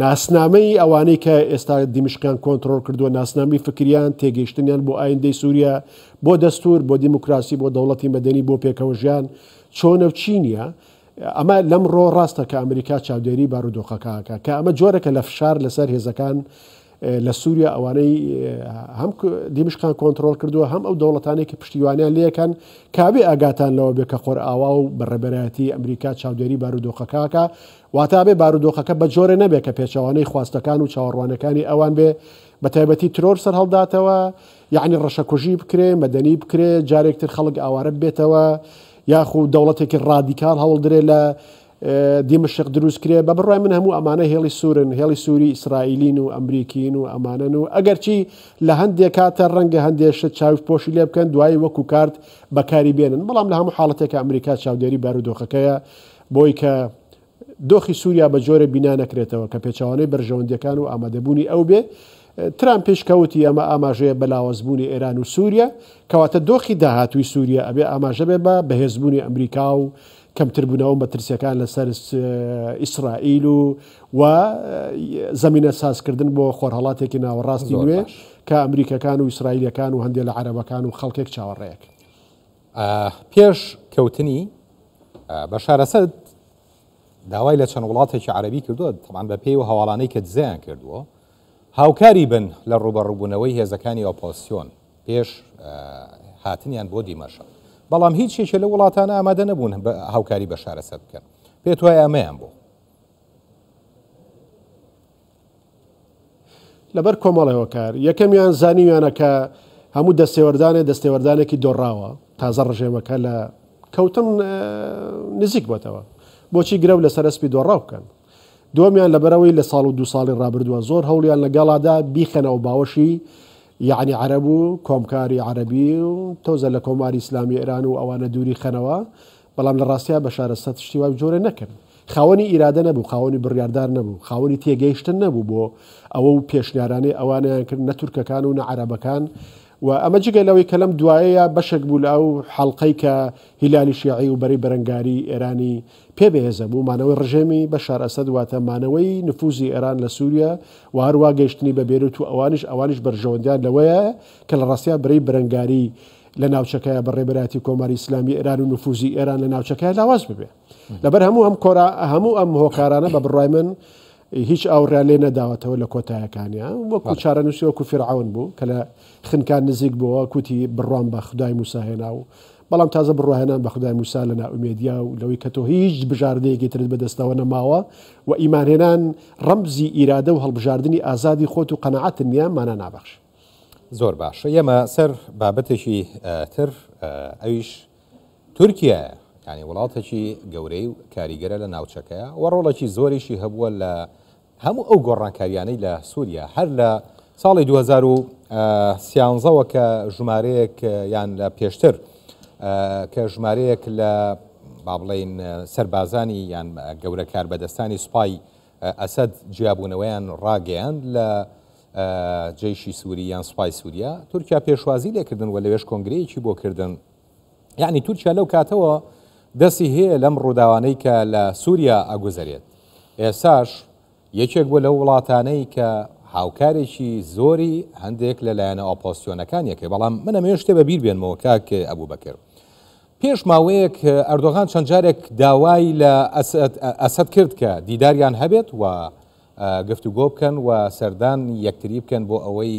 ناسنامەی ئەوانەی کە ئێستا دیمەشقیان کۆنترۆڵ کردووە، ناسنامەی فکریان، تێگەیشتنیان بۆ ئایندەی سووریا، بۆ دەستوور، بۆ دیموکراسی، بۆ دەوڵەتی مەدەنی، بۆ پێکەوەژیان چۆنە و چی نییە. ئەمە لەمڕۆ ڕاستە کە ئەمریکا چاودێری بارودۆخەکە ئەکا، کە ئەمە جۆرێکە لە فشار لەسەر هێزەکان لە سووریا، ئەوانەی هەم دیمەشقیان کۆنترۆڵ کردووە، هەم ئەو دەوڵەتانەی کە پشتیوانیان لێکەن، کابێ ئاگاتان لەوە بێ کە خۆرئاوا و بە ڕێبەرایەتی ئەمریکا چاودێری بارودۆخەکە ئەکا، واتە ئەبێ بارودۆخەکە بە جۆرێ نەبێ کە پێچەوانەی خواستەکان و چاوەڕوانەکانی ئەوان بێ، بە تایبەتی ترۆر سەرهەڵداتەوە، یەعنی ڕەشەکوژی بکرێ، مەدەنی بکرێ، جارێک تر خەڵک ئاوارە ببێتەوە، یاخود دەوڵەتێکی ڕادیکاڵ هەوڵدرێ لە دیمەشق دروست کرێ. بە بڕوای من هەموو ئەمانە هێڵی سوورن، هێڵی سووری ئیسرائیلین و ئەمریکین و ئەمانەن و ئەگەرچی لە هەندێک کاتە ڕەنگە هەندێ شت چاوپۆشی لێ بکەن دوایی وەکو کارت بەکاری بێنن، بەڵام لە هەموو حاڵەتێکا ئەمریکا چاودێری بارودۆخەکەیە بۆی کە دۆخی سووریا بە جۆرێک بینا نەکرێتەوە کە پێچەوانەی بەرژەوەندییەکان و ئامادەبوونی ئەو بێ. ترامپیش کە وتی ئەمە ئاماژەیە بە لاوازبوونی ئێران و سووریا، کەواتە دۆخی داهاتووی سووریا ئەبێ ئاماژە بێ بە بەهێزبوونی ئەمریکا و. کەمتربوونەوە مەترسیەکان لەسەر ئیسرائیل و و زەمینە سازکردن بۆ خۆرهەڵاتێکی ناوەڕاستی نوێ کە ئەمریکەکان و ئیسرائیلەکان و هەندێک لە عەرەبەکان و خەڵکێک چاوەڕێیەک. پێش کەوتنی بەشار ئەسەد داوای لە چەند وڵاتێکی عەرەبی کردووە، تەبعەن بە پێی و هەواڵانەی کە دزەیان کردووە، هاوکاری بن لە ڕووبەڕووبوونەوەی هێزەکانی ئۆپۆزسیۆن پێش هاتنیان بۆ دیمەشق. بەڵام هیچ یەکێ لەو وڵاتانە ئامادە نەبوون هاوکاری بەشار ئەسەد بکەن. پێت وایە ئەمەیان بۆ؟ لەبەر کۆمەڵێ هۆکار، یەکەمیان زانیویانە کە هەموو دەستێوەردانێ دەستێوەردانێکی دۆڕاوە، تازە ڕژێمەکە لە کەوتن نزیک بۆتەوە، بۆچی گرەو لەسەر ئەسپی دۆڕاو بکەن؟ دووەمیان لەبەرئەوەی لە ساڵ و دوو ساڵی ڕابردووە زۆر هەوڵیان لەگەڵادا بیخەنەوە باوەشی یەعنی عەرەب و کۆمکاری عەرەبی و تۆزە لە کۆماری ئیسلامی ئێران و ئەوانە دووری خەنەوە، بەڵام لە ڕاستیا بەشار ئەسەد شتی وای جۆرە نەکرد. خاوەنی ئیرادە نەبوو، خاوەنی بڕیاردار نەبوو، خاوەنی تێگەیشتن نەبوو بۆ ئەوە و پێشنیارانەی ئەوانیان کرد نە تورکەکان و نە عەرەبەکان و ئەمە جگە لەوەی کە لەم دوایەیە بەشێک بوو لە ئەو حەڵقەی کە هیلالی شیعی و بەرەی بەرەنگاری ئێرانی پێ بەهێزە بوو، مانەوەی ڕژێمی بەشار ئەسەد واتە مانەوەی نفوزی ئێران لە سوریە و هەروا گەیشتنی بە بێروت و ئەوانیش ئەوانیش بەرژەوەندیان لەوەیە کە لە ڕاستیا بەرەی بەرەنگاری لە ناوچەکەیا بە ڕێبەرایەتی کۆماری ئیسلامی ئێران و نفوزی ئێران لە ناوچەکەیا لاواز ببێ. لەبەر هەموو ئەم کۆرا هەموو ئەم هۆکارانە بە بڕوای من هیچ ئاوڕیان لێ نەداوەتەوە لە کۆتایەکانیان وەکو چارەنووسی وەکو فیرعەون بوو کە لە خنکان نزیک بووە کوتی بڕوام بە خودای موسا هێنا و بەڵام تازە بڕواهێنان بە خودای موسا لە نائومێدیا و لەوەی کە تۆ هیچ بژاردەیەکی ترت بەدەستەوە نەماوە و ئیمانهێنان ڕەمزی ئیرادە و هەڵبژاردنی ئازادی خۆت و قەناعەتت نییە مانا نابەخشێ. زۆر باشە یەمە سەر بابەتێکی تر ئەویش تورکیایە، یانی وڵاتێکی گەورەی و کاریگەرە لە ناوچەکەیە و ڕۆڵێکی زۆریشی هەبووە لە هەموو ئەو گۆڕانکاریانەی لە سووریا هەر لە ساڵی 2013ەوە کە ژمارەیەک یان لە پێشتر کە ژمارەیەک لە با بڵین سەربازانی یان گەورە کاربەدەستانی سوپای ئەسەد جیابوونەوەیان ڕاگەیاند لە جەیشی سووری یان سوپای سووریا تورکیا پێشوازی لێکردن و لەوێش کۆنگرەیەکی بۆ کردن یەعنی تورکیا لەو کاتەوە دەستی هەیە لەم ڕووداوانەی کە لە سووریا ئەگوزەرێت. ئێستاش یەکێک بووە لەو وڵاتانەی کە هاوکارێکی زۆری هەندێک لە لایەنە ئۆپۆزسیۆنەکان یەکێ بەڵام من ئەمەوێ شتێ بە بیر بێنمەوە کاک ئەبوبەکر پێش ماوەیەک ئەردۆغان چەند جارێک داوای لە ئەسەد کرد کە دیداریان هەبێت و گفتوگۆ بکەن و سەردان یەکتری بکەن بۆ ئەوەی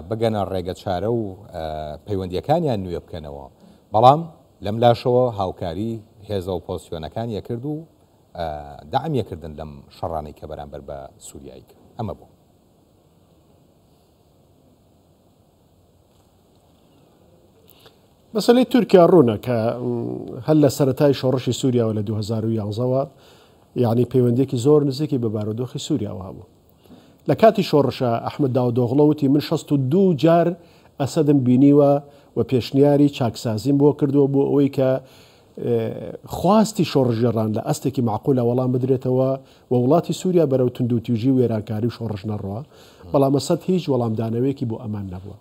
بگەنە ڕێگەچارە و پەیوەندییەکانیان نوێ بکەنەوە، بەڵام لەم لاشەوە هاوکاری هێزە ئۆپۆزسیۆنەکان یەکرد و دەعم یەکردن لەم شەڕانەی کە بەرامبەر بە سوریای کرد. ئەمە بوو. مەسەلەی تورکیا ڕوونە کە هەر لە سەرەتای شۆڕشی سووریاوە لە 2011ەوە یعنی پەیوەندیەکی زۆر نزیکی بە بارودۆخی سووریاوە هەبوو. لە کاتی شۆڕشا ئەحمەد داودئۆغڵۆ وتی من 62 جار ئەسەدم بینیوە و پێشنیاری چاکسازیم بۆ کردووە بۆ ئەوەی کە خواستی شۆڕشگێڕان لە ئاستێکی مەعقولە وەڵام بدرێتەوە و وڵاتی سووریا بەرەو توندوتیژی و وێرانکاری و شۆڕش نەڕوا، بەڵام ئەسەد هیچ وەڵامدانەوەیەکی بۆ ئەمان نەبووە.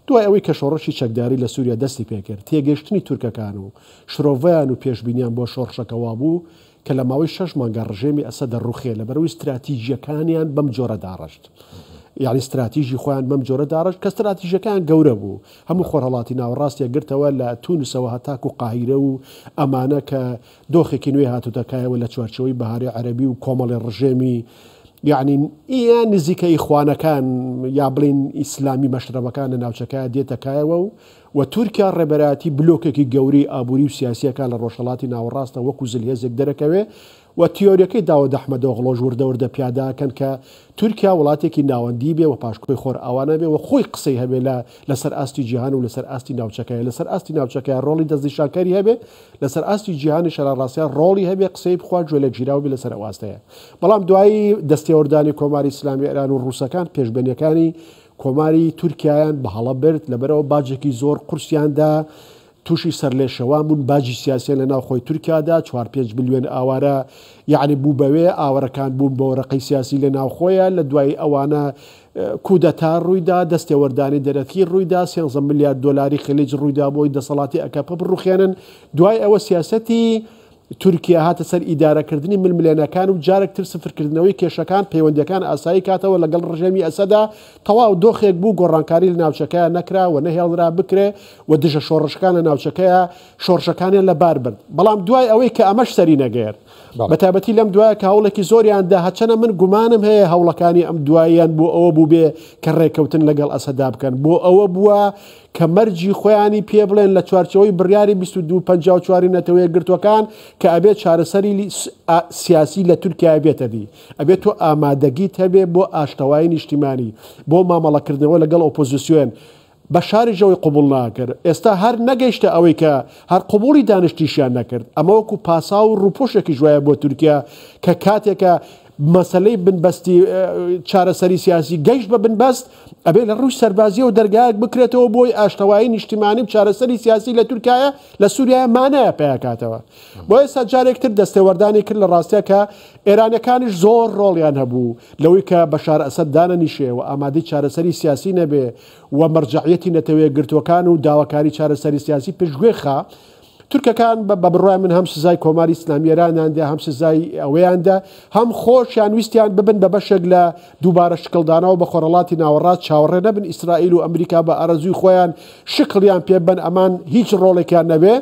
دوای ئەوەی کە شۆڕشی چەکداری لە سووریا دەستی پێکرد، تێگەیشتنی تورکەکان و شرۆڤەیان و پێشبینیان بۆ شۆڕشەکە وابوو کە لە ماوەی شەش مانگا ڕژێمی ئەسەد دەڕوخێ، لەبەرئەوەی ستراتیجیەکانیان بەم جۆرە داڕشت. یانی ستراتیژی خۆیان بەم جۆرە داڕشت کە ستراتیژەکەیان گەورە بوو. هەموو خۆرهەڵاتی ناوەڕاستیان گرتەوە لە تونسەوە هەتاکو قاهیرە و ئەمانە کە دۆخێکی نوێ هاتوتە کایەوە لە چوارچێوەی بەهاری عەرەبی و کۆمەڵی ڕژێمی یعنی یا نزیکە ئیخوانەکان یا بڵین ئیسلامی مەشرەبەکان لە ناوچەکە دێتە کایەوە و و تورکیا ڕێبەرایەتی بلۆکێکی گەورەی ئابووری و سیاسیەکان لە ڕۆژهەڵاتی ناوەڕاستە وەکو زلهێزێک دەرەکەوێ و تیۆریەکەی داود ئەحمەدئۆغڵۆش وردە وردە پیادە ئەکەن کە تورکیا وڵاتێکی ناوەندی بێ و پاشکۆی خۆرئاوا نەبێ و خۆی قسەی هەبێ لە لەسەر ئاستی جیهان و لەسەر ئاستی ناوچەکەیە لەسەر ئاستی ناوچەکەیە ڕۆڵی دەستنیشانکەری هەبێ لەسەر ئاستی جیهانیش لە ڕاستیا ڕۆڵی هەبێ قسەی بخوا گوێ لە گیراو بێ لەسەر ئەو ئاستەیە بەڵام دوایی دەستێوەردانی کۆماری ئیسلامی ئێران و ڕووسەکان پێشبەنیەکانی کۆماری تورکیایان بە هەڵە برد لەبەرئەوە باجێکی زۆر قورسیان دا تووشی سەرلێشێوان بوون، باجی سیاسیان لە ناوخۆی تورکیادا، چوار پێنج ملیۆن ئاوارە یەعنی بوو بەوێ، ئاوەرەکان بوون بە وەرەقەی سیاسی لە ناوخۆیە، لە دوای ئەوانە کودەتا ڕوویدا، دەستێوەردانی دەرەکی ڕوویدا، سێنزە ملیار دۆلاری خلیج ڕوویدا بۆی دەسەڵاتی ئەکەپە بڕوخێنن، دوای ئەوە سیاسەتی. تورکیا هاتە سەر ئیدارەکردنی ململێنەکان و جارێک تر سفرکردنەوەی کێشەکان، پەیوەندیەکان ئاسایی کاتەوە لەگەڵ ڕژێمی ئەسەدا، تەواو دۆخێک بوو گۆڕانکاری لە ناوچەکەیا نەکرا و نەهێڵرا بکرێ و دژە شۆڕشەکان لە ناوچەکەیا شۆڕشەکانیان لە بار برد. بەڵام دوای ئەوەی کە ئەمەش سەری نەگرت، بە تایبەتی لەم دوایە کە هەوڵێکی زۆریان دا، هەرچەنە من گومانم هەیە هەوڵەکانی ئەم دواییان بۆ ئەوە بووبێ کە ڕێککەوتن لەگەڵ ئەسەدا بکەن، بۆ ئەوە بووە کە مەرجی خۆیانی پێ بڵێن لە چوارچێوەی بڕیاری 2254 ی نەتەوە یەکگرتووەکان کە ئەبێت چارەسەری سیاسی لە تورکیا بێتە دی، ئەبێت تۆ ئامادەگیت هەبێ بۆ ئاشتەوایی نیشتیمانی، بۆ مامەڵەکردنەوە لەگەڵ ئۆپۆزیسیۆن. بەشاریش ئەوەی قبوڵ ناکرد. ئێستا هەر نەگەیشتە ئەوەی کە هەر قبوڵی دانیشتنیشیان نەکرد. ئەمە وەکو پاساو و ڕووپۆشێکیش وایە بۆ تورکیا کە کاتێکە مەسەلەی بنبەستی چارەسەری سیاسی گەیشت بە بنبەست، ئەبێ لە ڕووی سەربازیەوە دەرگایەک بکرێتەوە بۆی ئاشتەوایی نیشتیمانی و چارەسەری سیاسی لە تورکایە لە سووریایە مانایە پیاکاتەوە. بۆ ئێستا جارێک تر دەستێوەردانی کرد لە ڕاستیا کە ئێرانەکانیش زۆر ڕۆڵیان هەبوو لەوەی کە بەشار ئەسەد دانەنیشێ و ئامادەی چارەسەری سیاسی نەبێ و مەرجەعیەتی نەتەوە یەکگرتووەکان و داواکاری چارەسەری سیاسی پشتگوێ خا. تورکەکان بە بڕوای من هەم سزای کۆماری ئیسلامی ئێرانیان دا، هەم سزای ئەوەیان دا، هەم خۆشیان ویستیان ببن بە بەشێک لە دووبارە شکڵدانەوە بە خۆرهەڵاتی ناوەڕاست، چاوەڕێ نەبن ئیسرائیل و ئەمریکا بە ئارەزووی خۆیان شکڵیان پێ ببەن، ئەمان هیچ ڕۆڵێکیان نەبێ.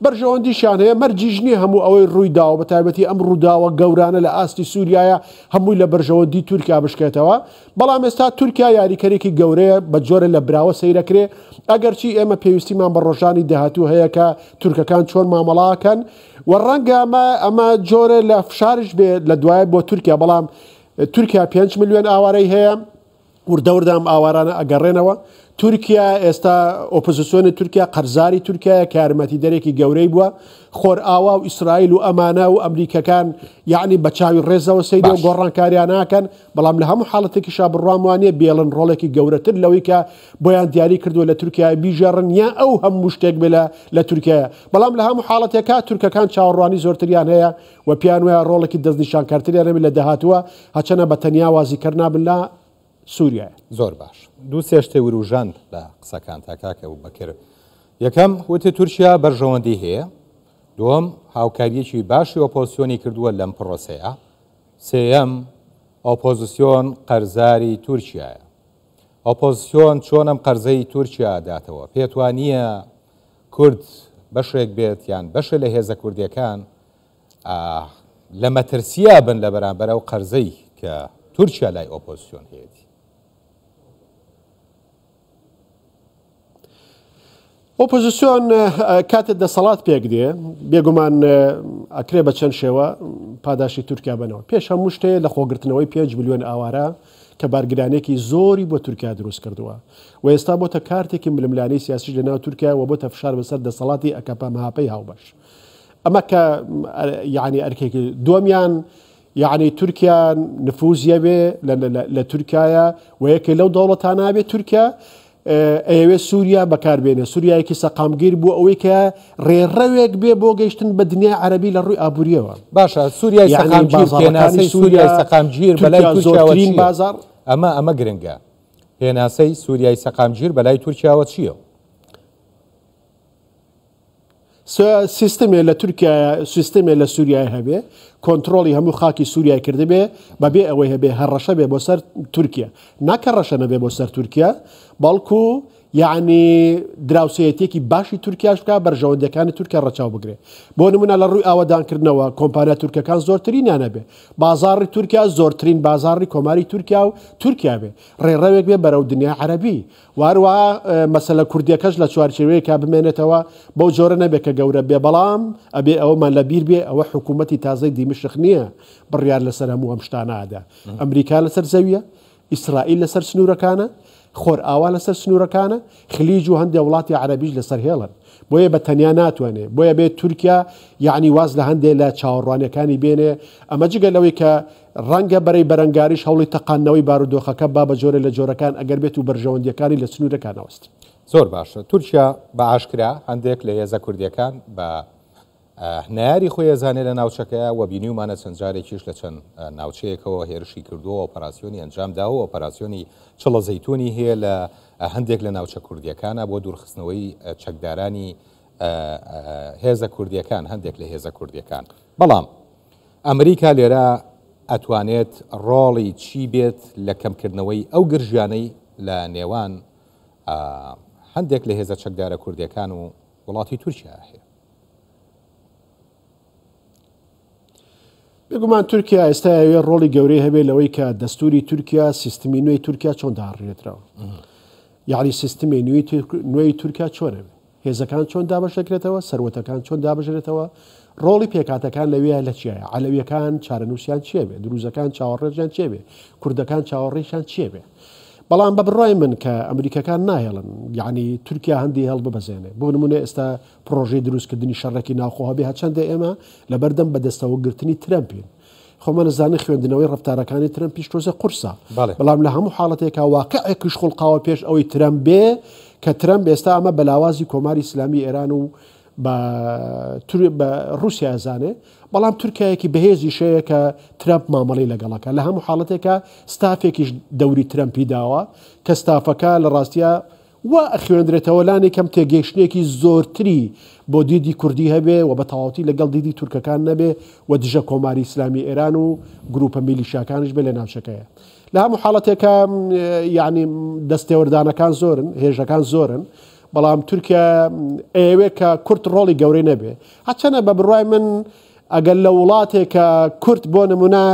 بەرژەوەندیشیان هەیە، مەرجیش نییە هەموو ئەوەی ڕووی داوە، بە تایبەتی ئەم ڕووداوە گەورانە لە ئاستی سووریایە هەمووی لە بەرژەوەندی تورکیا بشکێتەوە، بەڵام ئێستا تورکیا یاریکەرێکی گەورەیە بە جۆرە لە براوە سەیرەکرێ، ئەگەرچی ئێمە پێویستیمان بە ڕۆژانی داهاتوو هەیە کە تورکەکان چۆن مامەڵەکەن و ڕەنگە ئەمە ئەمە جۆرە لە فشارش بێ لە دوای بۆ تورکیا، بەڵام تورکیا 5 ملیۆن ئاوارەی هەیە، وردە وردە ئەم ئاوارانە ئەگەڕێنەوە. تورکیا ئێستا ئۆپۆزیسیۆنی تورکیا قەرزاری تورکیایە کە یارمەتیدەرێکی گەورەی بووە. خۆرئاوا و ئیسرائیل و ئەمانە و ئەمریکەکان یەعنی بە چاوی ڕێزەوە سەیری ئەو باش. گۆڕانکاریانە ئەکەن، بەڵام لە هەموو حاڵەتێکیشا بڕوام وا نییە بێڵن ڕۆڵێکی گەورەتر لەوەی کە بۆیان دیاری کردووە لە تورکیا بیگێڕن یا ئەو هەموو شتێک بێ لە لە تورکیایە. بەڵام لە هەموو حاڵەتێکا تورکەکان چاوەڕوانی زۆرتریان هەیە و پێیان وایە ڕۆڵێکی دەستنیشانکەرتریان هەبێت لە داهاتووە، هەرچەنە بە تەنیا وازیکەر نابن لە سووریایە. زۆر باش. دوو سێ شتێ وروژاند لە قسەکانتا کاک ئەبوبەکر. یەکەم، وتت تورکیا بەرژەوەندی هەیە. دووەم، هاوکارییەکی باشی ئۆپۆزسیۆنی کردووە لەم پڕۆسەیە. سێیەم، ئۆپۆزسیۆن قەرزاری تورکیایە. ئۆپۆزسیۆن چۆن ئەم قەرزەی تورکیا ئەداتەوە؟ پێت وا نییە کورد بەشێک بێت یان بەشێ لە هێزە کوردیەکان لە مەترسیا بن لە بەرامبەر ئەو قەرزەی کە تورکیا لای ئۆپۆزسیۆن هەیەتی؟ ئۆپۆزیسیۆن کاتێ دەسەڵات پێک دێ بێگومان ئەکرێ بە چەند شێوە پاداشی تورکیا بنەوە پێش هەموو شتێ لە خۆگرتنەوەی 5 ملیۆن ئاوارە کە بارگرانێکی زۆری بۆ تورکیا دروست کردووە و ئێستا بۆتە کارتێکی ململانێی سیاسیش لە ناو تورکیا و بۆتە فشار بەسەر دەسەڵاتی ئەکەپە مەهەپەی هاوبەش ئەمە کە یعنی ئەرکێکی دووەمیان یعنی تورکیا نفوزیە بێ لە تورکایە و یەکێ لەو دەوڵەتانە بێ تورکیا ئەیەوێ سووریا بەکاربێنێ سووریایەکی سەقامگیر بۆ ئەوەی کە ڕێڕەوێک بێ بۆ گەیشتن بە دنیای عەرەبی لە ڕووی ئابووریەوە. باشە سووریای سەقامگیر پێناسەی سووریای سەقامگیر بەلای تورکیاوە چییە؟ ئەمە ئەمە گرنگە پێناسەی سووریای سەقامگیر بەلای تورکیاوە چییە؟ سیستمێ لە تورکیایە سیستمێ لە سووریای هەبێ کۆنتترۆڵی هەموو خاکی سووریای کردبێ بەبێ ئەوەی هەبێ هەڕەشە بێ بۆ سەر تورکیا ناکە ڕەشە نەبێ بۆ سەر تورکیا بەڵکو یعنی دراوسێتێکی باشی تورکیاش بکە بەرژەوەندەکانی تورکیا ڕەچاو بگرێ بۆ نمونە لە ڕووی ئاوەدانکردنەوە کۆمپانیا تورکەکان زۆرترینیان هەبێ بازاڕی تورکیا زۆرترین بازاڕی کۆماری تورکیا و تورکیا بێ ڕێڕەوێک بێ بەرەو دنیا عەربی و هەروەها مەسەلە کوردیەکەش لە چوارچێوەیەکا بمێنێتەوە بەو جۆرە نەبێ کە گەورە بێ بەڵام ئەبێ ئەوەمان لە بیر بێ ئەوە حکوومەتی تازەی دیمشق نییە بڕیار لەسەر هەموو ئەم شتانە ئەدا ئەمریکا لەسەر زەویە ئیسرائیل لەسەر سنوورەکانە خۆرئاوا لەسەر سنوورەکانە خلیج و هەندێ وڵاتی عەرەبیش لەسەر هێڵن بۆیە بە تەنیا ناتوانێ بۆیە بێت تورکیا یعنی واز لە هەندێ لە چاوەڕوانیەکانی بێنێ ئەمە جگە لەوەی کە ڕەنگە بەرەی بەرەنگاریش هەوڵی تەقاندنەوەی بارودۆخەکە با بە جۆرێ لە جۆرەکان ئەگەر بێت و بەرژەوەندییەکانی لە سنوورەکا نەوەستن. زۆر باشە تورکیا بە ئاشکرا هەندێک لە هێزە کوردیەکان بە نەیاری خۆی ئەزانێ لە ناوچەکەیا و بینیومانە چەند جارێکیش لە چەند ناوچەیەکەوە هێرشی کردووە ئۆپەراسیۆنی ئەنجام داوە ئۆپەراسیۆنی چڵە زەیتونی هەیە لە هەندێک لە ناوچە کوردیەکانە بۆ دوورخستنەوەی چەکدارانی. هێزە کوردیەکان، هەندێک لە هێزە کوردیەکان. بەڵام ئەمریکا لێرە ئەتوانێت ڕۆڵی چی بێت لە کەمکردنەوەی ئەو گرژیانەی لە نێوان هەندێک لە هێزە چەکدارە کوردیەکان و وڵاتی تورکیا هەیە؟ بێگومان تورکیا ئێستا ئەوێ ڕۆڵی گەورەی هەبێ لەوەی کە دەستوری تورکیا سیستمی نوێی تورکیا چۆن داڕێترەوە یعنی سیستمی نوێی تورکیا چۆنە هێزەکان چۆن دابەش دەکرێتەوە سەروەتەکان چۆن دابژرێتەوە ڕۆڵی پێکاتەکان لەوێ لە چیایە عەلەویەکان چارەنووسیان چیە بێ دروزەکان چاوەڕێژیان چێ بێ کوردەکان چاوەڕێشان چیە بێ بەڵام بە بڕای من کە ئەمریکەکان ناهێڵن یعنی تورکیا هەندی هەڵ ببەزێنێ بۆ نمونە ئێستا پڕۆژەی دروستکردنی شەڕێکی ناوخۆ هەبێ هەرچەندە ئێمە لەبەردەم بەدەستەوەگرتنی ترەمپین. خۆمان ئەزانین خوێندنەوەی ڕەفتارەکانی ترەمپیش تۆزێ قورسە. بەڵام لە هەموو حاڵەتێکا واقعێکیش خوڵقاوە پێش ئەوەی ترەمپ بێ کە ترەمپ ئێستا ئەمە بە لاوازی کۆماری ئیسلامی ئێران و بە بە ڕووسیا ئەزانێ بەڵام تورکایەکی بەهێزیش هەیە کە ترەمپ مامەڵەی لەگەڵەکە لە هەموو حاڵەتێکا ستافێکیش دەوری ترەمپی داوە کە ستافەکە لە ڕاستیا وا ئەخوێندرێتەوە لانی کەم تێگەیشتنێکی زۆرتری بۆ دیدی کوردی هەبێ و بە تەواوەتی لەگەڵ دیدی تورکەکان نەبێ و دژە کۆماری ئیسلامی ئێران و گروپە میلیشیاکانیش بێ لە ناوچەکەیە. لە هەموو حاڵەتێکا یانی دەستێوەردانەکان زۆرن، هێژەکان زۆرن، بەڵام تورکیا ئەیەوێ کە کورد ڕۆڵی گەورەی نەبێ. هەرچەنە بە بڕوای من ئەگەر لە وڵاتێکە کورد بۆ نمونە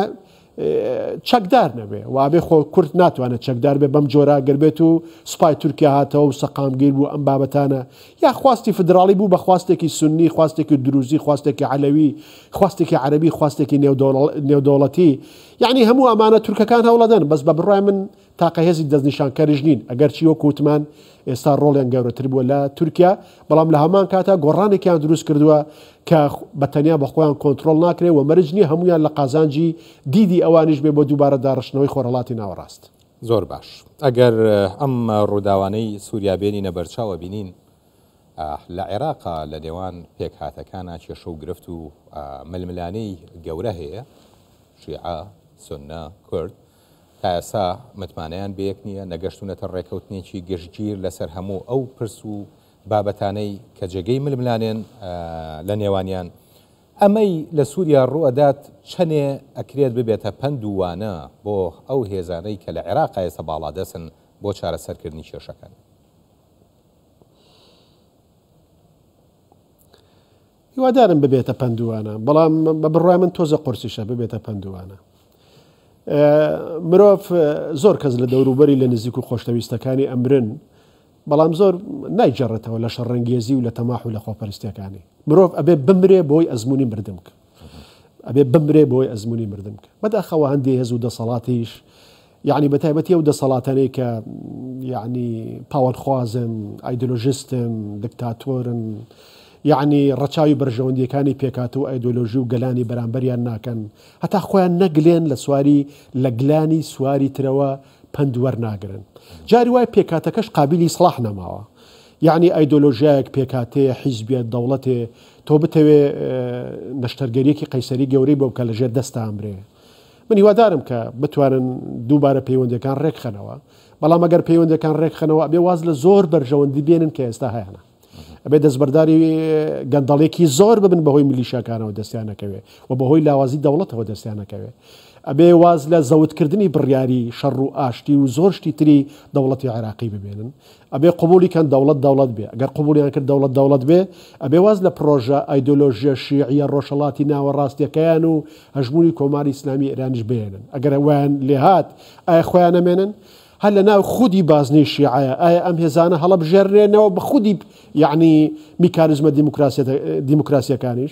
چەکدار نەبێ وابێ خۆ کورد ناتوانێت چەکدار بێ بەم جۆرە گەر بێت و سوپای تورکیا هاتەوە و سەقامگیر بوو ئەم بابەتانە یا خواستی فدراڵی بوو بە خواستێکی سنی خواستێکی دروزی خواستێکی عەلەوی خواستێکی عەربی خواستێکی نێودەوڵەتی یعنی هەموو ئەمانە تورکەکان هەوڵەدەن بەس بە بڕای من تاقە هێزی دەستنیشانکەریش نین، ئەگەرچی وەک وتمان ئێستا ڕۆڵیان گەورەتر بووە لە تورکیا، بەڵام لە هەمان کاتا گۆڕانێکیان دروست کردووە کە بە تەنیا بە خۆیان کۆنترۆڵ ناکرێ و مەرج نییە هەموویان لە قازانجی دیدی ئەوانیش بێ بۆ دووبارە داڕشتنەوەی خۆرهەڵاتی ناوەڕاست. زۆر باش ئەگەر ئەم ڕووداوانەی سوریا بێنینە بەرچاو ئەبینین لە عێراقا لە نێوان پێکهاتەکانا کێشە و گرفت و ململانێی گەورە هەیە، شیعە، سوننە، کورد، تا ئێستا متمانەیان بەیەک نییە، نەگەشتوونەتە ڕێکەوتنێکی گشتگیر لەسەر هەموو ئەو پرس و بابەتانەی کە جێگەی ململانێن لە نێوانیان. ئەمەی لە سووریا ڕووئەدات چەنێ ئەکرێت ببێتە پەند و وانە بۆ ئەو هێزانەی کە لە عێراقا ئێستا باڵادەستن بۆ چارەسەرکردنی کێشەکان؟ هیوادارم ببێتە پەندوانە بەڵام بە بڕای من تۆزە قورسیشە ببێتە پەندوانە مرۆڤ زۆر کەس لە دەوروبەری لە نزیک و خۆشتەویستەکانی ئەمرن بەڵام زۆر نایجەڕێتەوە لە شەڕەنگێزی و لە تەماح و لە خۆپەرستیەکانی مرۆڤ ئەبێ بمرێ بۆی ئەزمموی مردم بکە ئەبێ بمرێ بۆی ئەزمموی مردم بکە بەداخەوە هەندێ هێز و دەسەڵاتیش یەعنی بەتایبەتی ئەو دەسەڵاتانەی کە یەعنی پاوانخوازن، ئایدۆلۆژیستن، دکتاتۆرن، یەعنی ڕەچاوی بەرژەوەندییەکانی پێکهاتە و ئایدۆلۆژی و گەلانی بەرامبەریان ناکەن، هەتا خۆیان نەگلێن لە سواری لە گلانی سواری ترەوە پەند وەرناگرن. جاری وایە پێکهاتەکەش قابیلی ئیسڵاح نەماوە. یەعنی ئایدۆلۆژیایەک، پێکهاتەیە، حیزبێ، دەوڵەتێ، تۆ بتەوێ نەشتەرگەرییەکی قەیسەری گەورەی بۆ بکە لەژێر دەستا ئەمرێ. من هیوادارم کە بتوانن دووبارە پەیوەندیەکان ڕێکخەنەوە، بەڵام ئەگەر پەیوەندیەکان ڕێکخەنەوە ئەبێ واز لە زۆر بەرژەوەندی بێنن کە ئێستا هەیانە. ئەبێ دەستبەرداری گەندەڵێکی زۆر ببن بەهۆی میلیشیاکانەوە دەستیان نەکەوێ و بەهۆی لاوازی دەوڵەتەوە دەستیان نەکەوێ. ئەبێ واز لە زەوتکردنی بڕیاری شەڕ و ئاشتی و زۆر شتی تری دەوڵەتی عێراقی ببێنن. ئەبێ قبوڵی کەن دەوڵەت دەوڵەت بێ، ئەگەر قبوڵیان کرد دەوڵەت دەوڵەت بێ، ئەبێ واز لە پڕۆژە ئایدۆلۆژیە شیعیە ڕۆژهەڵاتی ناوەڕاستیەکەیان و هەژموونی کۆماری ئیسلامی ئێرانیش بهێنن. ئەگەر وایان لێهات ئایا خۆیان ئەمێنن؟ هەر لە ناو خودی بازنەی شیعەیە ئایا ئەم هێزانە هەڵەبژێررێنەوە بە خودی یەعنی میکانیزمە دیموکراسیەکانیش؟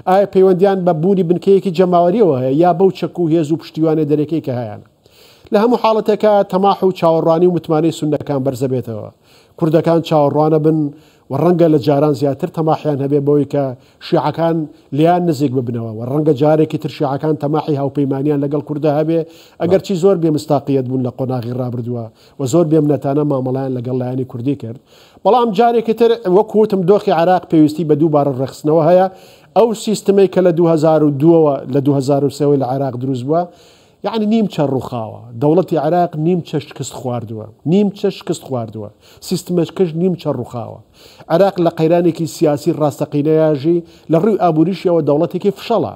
ئایا پەیوەندیان بە بوونی بنکەیەکی جەماوەریەوە هەیە یا بەو چەک و هێز و پشتیوانە دەرەکەی کە هەیانە؟ لە هەموو حاڵەتێکا تەماح و چاوەڕوانی و متمانەی سوننەکان بەرزەبێتەوە. کوردەکان چاوەڕوانەبن و ڕەنگە لە جاران زیاتر تەماحیان هەبێ بەوەی کە شیعەکان لێیان نزیک ببنەوە و ڕەنگە جارێکی تر شیعەکان تەماحی هاوپەیمانیان لەگەڵ کوردا هەبێ ئەگەرچی زۆر بێ مستاقیەت بوون لە قۆناغی ڕابردووە و زۆر بێمنەتانە مامەڵەیان لەگەڵ لایەنی کوردی کرد بەڵام جارێکی تر وەک وتم دۆخی عێراق پێویستی بە دووبارە ڕێکخستنەوە هەیە ئەو سیستمەی کە لە 2002ەوە لە 2003ەوە لە عێراق دروست بووە. یەعنی نیمچە ڕووخاوە، دەوڵەتی عێراق نیمچە شکست خواردووە، نیمچە شکست خواردووە، سیستمەکەش نیمچە ڕووخاوە. عێراق لە قەیرانێکی سیاسی ڕاستەقینەیا ژی، لە ڕووی ئابووریشیەوە دەوڵەتێکی فشەڵە.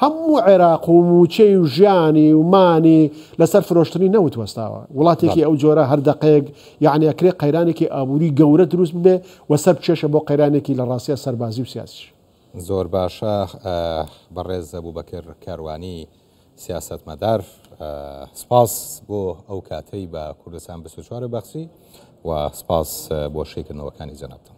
هەموو عێراق و مووچەی و ژیانی و مانی لەسەر فرۆشتنی نەوت وەستاوە. وڵاتێکی ئەو جۆرە هەر دەقەیەک یەعنی ئەکرێ قەیرانێکی ئابووری گەورە دروست ببێ و سەر بکێشە بۆ قەیرانێکی لە ڕاستیا سەربازی و سیاسیش. زۆر باشە بەڕێز ئەبوبەکر کاروانی سیاسەتمەدار سپاس بۆ ئەو کاتەی بە کوردستان 24 بەخشی و سپاس بۆ شیکردنەوەکانی جەنابتان.